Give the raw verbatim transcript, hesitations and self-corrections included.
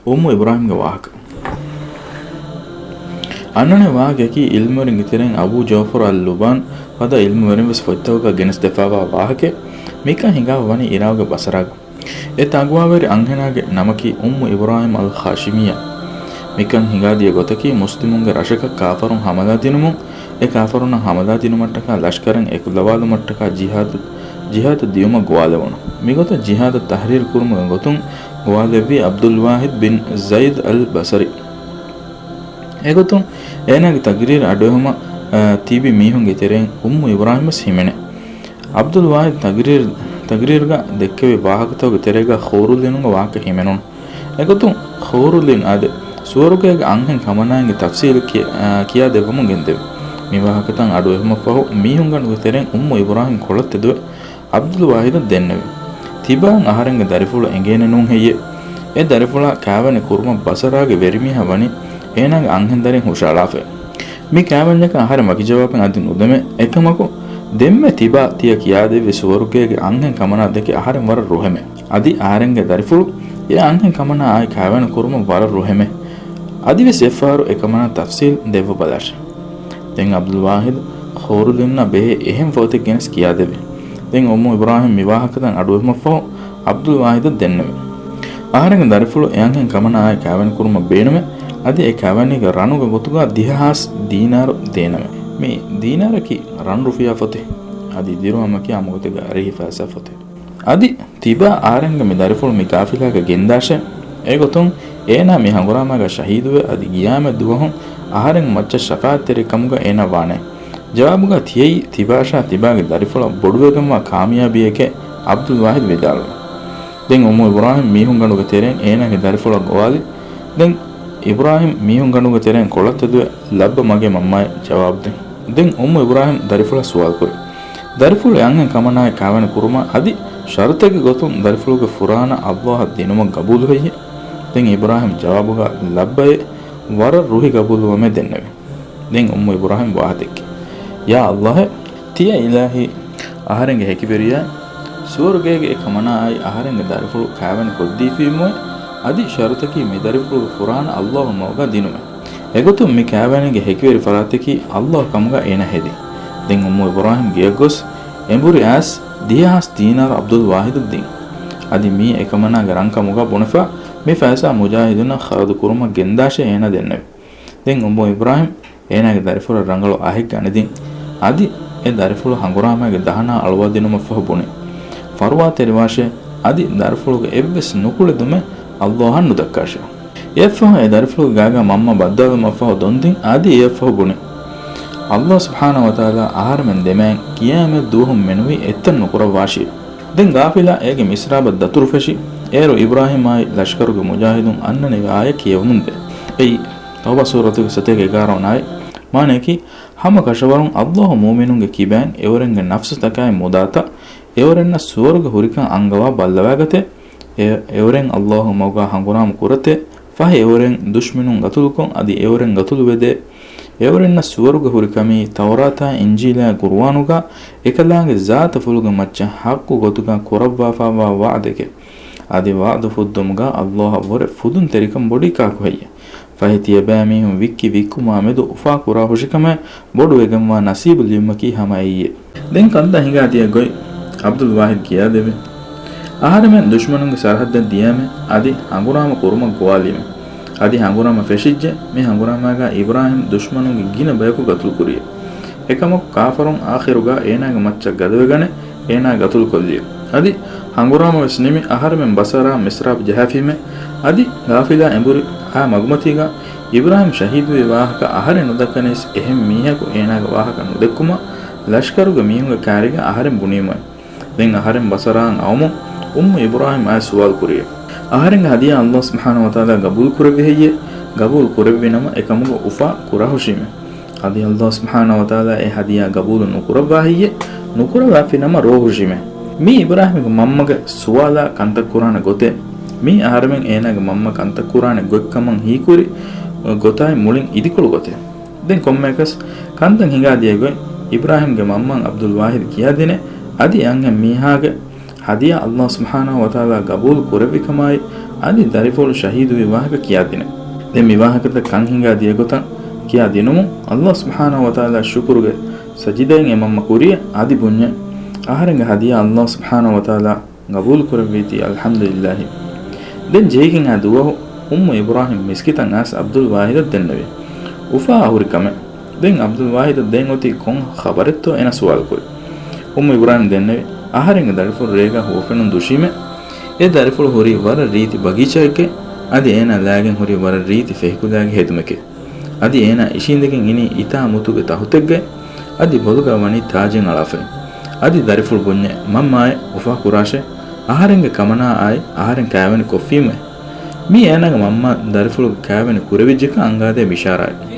އުއްމު އިބްރާހިމްގެ ވާހަކަ. އަންނަނެވި ވާހަކައަކީ ޢިލްމުވެރިންގެ ތެރެއިން އަބޫ ޖަޢުފަރު އަލް ލުބާން ފަދަ ޢިލްމުވެރިން ވެސް ފޮތްތަކުގަ ގެނެސްދެފާވާ ވާހަކައެއް. މިކަން ހިނގާ ވަނީ ޢިރާޤުގެ ބަޞަރާގަ. އެ ތަޤްވާވެރި އަންހެނާގެ ނަމަކީ އުއްމު އިބްރާހިމް އަލް ހާޝިމިއްޔާ. މިކަން ހިނގާދިޔަ ގޮތަކީ މުސްލިމުންގެ ރަށަކަށް ކާފަރުން ހަމަލާ ދިނުމުން، އެ ކާފަރުންނަށް ހަމަލާ ދިނުމަށްޓަކާ ލަޝްކަރެއް އެކުލަވާލުމަށްޓަކާ ޖިހާދު، ޖިހާދަށް ދިޔުމަށް ގޮވާލެވުނު. މިގޮތަށް ޖިހާދަށް ތަޙްރީރު ކުރުމުގެ ގޮތުން ގޮވާލެއްވީ ޢަބްދުލް ވާޙިދް ބިން ޒައިދް އަލް ބަޞަރީ. އެގޮތުން އޭނާގެ ތަޤްރީރު އަޑުއެހުމަށް، އަ، ތިބި މީހުންގެ ތެރެއިން އުއްމު އިބްރާހިމް ވެސް ހިމެނޭ. ޢަބްދުލް ވާޙިދު ތަޤްރީރު، ތަޤްރީރުގަ ދެއްކެވި ވާހަކަތަކުގެ ތެރޭގަ ޚޫރުލްޢީނުންގެ ވާހަކަ ހިމެނުނު. އެގޮތުން ޚޫރުލްޢީން އާދެ، ސުވަރުގޭގެ އަންހެން ކަމަނާއިންގެ ތަފްޞީލު ކިޔަ-، އާ، ކިޔާދެއްވަމުން ގެންދެވި. މި ވާހަކަތައް އަޑުއެހުމަށްފަހު، މީހުންގަނޑުގެ ތެރެއިން އުއްމު އިބްރާހިމް ކޮޅަށް ތެދުވެ، ޢަބްދުލް ވާޙިދަށް ދެންނެވި. ތިބާއަށް އަހަރެންގެ ދަރިފުޅު އެނގޭނެ ނޫން ހެއްޔޭ؟ އެ ދަރިފުޅާ ކާވެނި ކުރުމަށް ބަޞަރާގެ ވެރިމީހާ ވަނީ އޭނާގެ އަންހެން ދަރިން ހުށައަޅާފައޭ. މި ކާވެންޏަކަށް އަހަރެން ވަކި ޖަވާބެއް އަދި ނުދެމޭ. އެކަމަކު، ދެންމެ ތިބާ ތިޔަ ކިޔާދެއްވި ސުވަރުގޭގެ އަންހެން ކަމަނާ ދެކެ އަހަރެން ވަރަށް ރުހެމޭ. އަދި އަހަރެންގެ ދަރިފުޅު އެ އަންހެން ކަމަނާ އާއި ކާވެނި ކުރުމަށް ވަރަށް ރުހެމޭ. އަދިވެސް އެއްފަހަރު އެކަމަނާ ތަފްޞީލް ދެއްވަބަލާށޭ. ދެން ޢަބްދުލް ވާޙިދު ޚޫރުލްޢީނަށް ބެހޭ އެހެން ފޮތެއް ގެނެސް ކިޔާދެއްވި. ދެން އުއްމު އިބްރާހިމް މި ވާހަކަތައް އަޑުއެހުމަށްފަހު ޢަބްދުލް ވާޙިދަށް ދެންނެވި. އަހަރެންގެ ދަރިފުޅު އެއަންހެން ކަމަނާއާއި ކާވެނި ކުރުމަށް ބޭނުމޭ. އަދި އެ ކާވެނީގެ ރަނުގެ ގޮތުގަ ދިހަ ހާސް ދީނާރު ދޭނަމޭ. މި ދީނާރަކީ ރަން ރުފިޔާ ފޮތެއް. އަދި ދިރުހަމަކީ ހަމަގޮތެއްގަ އަރިހި ފައިސާ ފޮތެއް. އަދި ތިބާ އަހަރެންގެ މި ދަރިފުޅު މި ޤާފިލާގަ ގެންދާށޭ. އެގޮތުން އޭނާ މި ހަނގުރާމާގަ ޝަހީދުވެ، އަދި ޤިޔާމަތް ދުވަހު އަހަރެން މައްޗަށް ޝަފާޢަތްތެރި ކަމުގަ އޭނާ ވާނެ. ޖަވާބުގަ ތިޔައީ ތިބާށާ ތިބާގެ ދަރިފުޅަށް ބޮޑުވެގެންވާ ކާމިޔާބީއެކޭ، ޢަބްދުލް ވާޙިދު ވިދާޅުވި. ދެން އުއްމު އިބްރާހިމް މީހުންގަނޑުގެ ތެރެއިން އޭނާގެ ދަރިފުޅަށް ގޮވާލި. ދެން އިބްރާހިމް މީހުންގަނޑުގެ ތެރެއިން ކޮޅަށް ތެދުވެ، ލައްބަ މަގޭ މަންމައޭ ޖަވާބު ދޭ. ދެން އުއްމު އިބްރާހިމް ދަރިފުޅަށް ސުވާލު ކުރި. ދަރިފުޅު އެ އަންހެން ކަމަނާއާއި ކާވެނި ކުރުމަށް އަދި ޝަރުތެއްގެ ގޮތުން ދަރިފުޅުގެ ފުރާނަ ﷲ އަށް ދިނުމަށް ގަބޫލު ހެއްޔޭ؟ ދެން އިބްރާހިމް ޖަވާބުގަ ލައްބައޭ، ވަރަށް ރުހި ގަބޫލުވަމޭ ދެންނެވި. ދެން އުއްމު އިބްރާހިމް ވާހަކަ ދެއްކި. ޔާ ﷲ އޭ، ތިޔަ އިލާހީ އަހަރެންގެ ހެކިވެރިޔާ، ސުވަރުގޭގެ އެ ކަމަނާއާއި އަހަރެންގެ ދަރިފުޅު ކާވެނި ކޮށްދީފީމުއޭ، އަދި ޝަރުތަކީ މި ދަރިފުޅުގެ ފުރާނަ ﷲ ގެ މަގުގަ ދިނުމޭ. އެގޮތުން މި ކާވެނީގެ ހެކިވެރި ފަރާތަކީ ﷲ ކަމުގަ އޭނާ ހެދި. ދެން އުއްމު އިބްރާހިމް ގެޔަށް ގޮސް އެނބުރި އައިސް ދިހަ ހާސް ދީނާރު ޢަބްދުލް ވާޙިދަށް ދިން. އަދި މީ އެކަމަނާގެ ރަންކަމުގަ ބުނެފަ، މި ފައިސާ މުޖާހިދުންނަށް ޚަރަދު ކުރުމަށް ގެންދާށޭ އޭނާ ދެންނެވި. ދެން އުއްމު އިބްރާހިމް އޭނާގެ ދަރިފުޅަށް ރަނގަޅު އަހެއް ގަނެދިން. އަދި އެ ދަރިފުޅު ހަނގުރާމައިގެ ދަހަނާ އަޅުވާދިނުމަށްފަހު ބުނި. ފަރުވާތެރިވާށޭ، އަދި ދަރިފުޅުގެ އެއްވެސް ނުކުޅެދުމެއް ﷲ އަށް ނުދައްކާށޭ. އެއަށްފަހު އެ ދަރިފުޅުގެ ގާގަ މަންމަ ބައްދަލުވުމަށްފަހު ދޮންދިން. އަދި އެއަށްފަހު ބުނި، ﷲ ސުބްޙާނަހޫ ވަތަޢާލާ އަހަރެމެން ދެމައިން ޤިޔާމަތް ދުވަހުން މެނުވީ އެއްތަން ނުކުރައްވާށި. ދެން ޤާފިލާ އޭގެ މިސްރާބަށް ދަތުރުފެށި، އޭރު އިބްރާހިމާއި ލަޝްކަރުގެ މުޖާހިދުން އަންނަނިވި އާޔަތް ކިޔެވުމުންދޭ. އެއީ، ތައުބާ ސޫރަތުގެ ސަތޭކަ އެގާރަ ވަނަ އާޔަތް. މާނަޔަކީ، ހަމަ ކަށަވަރުން ﷲ މުއުމިނުންގެ ކިބައިން އެވަރެންގެ ނަފްސުތަކާއި މުދާތައް، އެވަރެންނަށް ސުވަރުގެ ހުރިކަން އަންގަވާ ބައްލަވާގަތޭ. އެ-، އެވަރެން ﷲ މަގުގަ ހަނގުރާމަ ކުރަތޭ. ފަހެ އެވަރެން ދުޝްމަނުން ގަތުލުކޮށް، އަދި އެވަރެން ގަތުލުވެދޭ. އެވަރެންނަށް ސުވަރުގެ ހުރިކަމީ ތައުރާތާ އިންޖީލާ ޤުރުއާނުގަ އެކަލާނގެ ޒާތުފުޅުގެ މައްޗަށް ޙައްޤު ގޮތުގަ ކުރައްވާފައިވާ ވަޢުދެކޭ. އަދި ވަޢުދު ފުއްދުމުގަ ﷲ އަށްވުރެ ފުދުންތެރިކަން ބޮޑީ ކާކު ހެއްޔޭ؟ ފަހެ ތިޔަބައިމީހުން ވިއްކި ވިއްކުމާމެދު އުފާކުރާ ހުށިކަމެއް ބޮޑުވެގެންވާ ނަސީބު ލިބުމަކީ ހަމަ އެއީއޭ. ދެން ކަންތައް ހިނގާދިޔަ ގޮތް ޢަބްދުލް ވާޙިދު ކިޔާދެއްވި. އަހަރެމެން ދުޝްމަނުންގެ ސަރަޙައްދަށް ދިޔައިމެ އަދި ހަނގުރާމަ ކުރުމަށް ގޮވާލީމެ. އަދި ހަނގުރާމަ ފެށިއްޖެ. މި ހަނގުރާމާގާ އިބްރާހިމް ދުޝްމަނުންގެ ގިނަ ބަޔަކު ގަތުލު ކުރިޔޭ. އެކަމަކު ކާފަރުން އާޚިރުގާ އޭނާގެ މައްޗަށް ގަދަވެގަނެ އޭނާ ގަތުލު ކޮށްލިޔެވެ. އަދި ހަނގުރާމަ ވެސް ނިމި އަހަރެމެން ބަސަރާ މިސްރާބު ޖަހާފީމެ. އަދި ގާފިލާ އެނބުރި އާ މަގުމަތީގާ އިބްރާހިމް ޝަހީދުވި ވާހަކަ އަހަރެން ނުދައްކަނީސް އެހެން މީހަކު އޭނާގެ ވާހަކަ ނުދެއްކުމަށް ލަޝްކަރުގެ މީހުންގެ ކާރިގަ އަހަރެން ބުނީމުވެ. ދެން އަހަރެން ބަސަރާއަށް އައުމުން އުއްމު އިބްރާހިމް އާ ސުވާލު ކުރިޔެވެ. އަހަރެންގެ ހަދިޔާ ﷲ ސުބްޙާނަހޫ ވަތަޢާލާ ގަބޫލު ކުރެއްވި ހެއްޔޭ؟ ގަބޫލު ކުރެއްވި ނަމަ އެކަމުގަ އުފާ ކުރާހުށީމެ. އަދި ﷲ ސުބްޙާނަހޫ ވަތަޢާލާ އެ ހަދިޔާ ގަބޫލު ނުކުރައްވާ ހެއްޔޭ؟ ނުކުރައްވާފި ނަމަ ރޯހުށީމެ. މީ އިބްރާހިމްގެ މަންމަގެ ސުވާލާ ކަންތައް ކުރާނެ ގޮތޭ. މީ އަހަރެމެން އޭނާގެ މަންމަ ކަންތައް ކުރާނެ ގޮތްކަމަށް ހީކުރި ގޮތާއި މުޅިން އިދިކޮޅު ގޮތޭ. ދެން ކޮންމެއަކަސް ކަންތައް ހިނގާދިޔަ ގޮތް އިބްރާހިމްގެ މަންމައަށް ޢަބްދުލް ވާޙިދު ކިޔާދިނޭ. އަދި އެ އަންހެން މީހާގެ ހަދިޔާ ﷲ ސުބްޙާނަހޫ ވަތަޢާލާ ގަބޫލު ކުރެއްވިކަމާއި، އަދި ދަރިފުޅު ޝަހީދުވި ވާހަކަ ކިޔާދިނެ. ދެން މި ވާހަކަތައް ކަން ހިނގާ ދިޔަގޮތަށް ކިޔާ ދިނުމުން، ﷲ ސުބްޙާނަހޫ ވަތަޢާލާ ޝުކުރުގެ ސަޖިދައިން އެ މަންމަ ކުރިޔަށް އަދި ބުންޏެ، އަހަރެންގެ ހަދިޔާ ﷲ ސުބްޙާނަހޫ ވަތަޢާލާ ގަބޫލު ކުރެއްވީތީ އަލްޙަމްދުލިއްލާހި. ދެން ޖެހިގެން އާ ދުވަހު އުއްމު އިބްރާހިމް މިސްކިތަށް އައިސް ޢަބްދުލް ވާޙިދަށް ދެންނެވި. އުފާ އަހުރި ކަމެއް. ދެން ޢަބްދުލް ވާޙިދަށް ދޭން އޮތީ ކޮން ޚަބަރެއްތޯ އޭނަ ސުވާލު ކުރި. އުއްމު އިބްރާހިމް ދެންނެވި، އަހަރެންގެ ދަރިފުޅު ރޭގަ ހުވަފެނުން ދުށީމޭ. އެ ދަރިފުޅު ހުރީ ވަރަށް ރީތި ބަގީޗާއެއްގައި. އަދި އޭނާ ލާގެން ހުރީ ވަރަށް ރީތި ފެހިކުލާގެ ހެދުމެކޭ. އަދި އޭނާ އިށީނދެގެން އިނީ އިތާ މުތުގެ ތަހުތެއްގައި. އަދި ބޮލުގަ ވަނީ ތާޖެއް އަޅާފައި. އަދި ދަރިފުޅު ބުންޏެ، މަންމާއޭ، އުފާ ކުރާށޭ. އަހަރެންގެ ކަމަނާއާއި އަހަރެން ކާވެނި ކޮށްފީމޭ. މީ އޭނާގެ މަންމަ ދަރިފުޅުގެ ކާވެނި ކުރެވިއްޖެކަން އަންގާދޭ ބިޝާރާތް.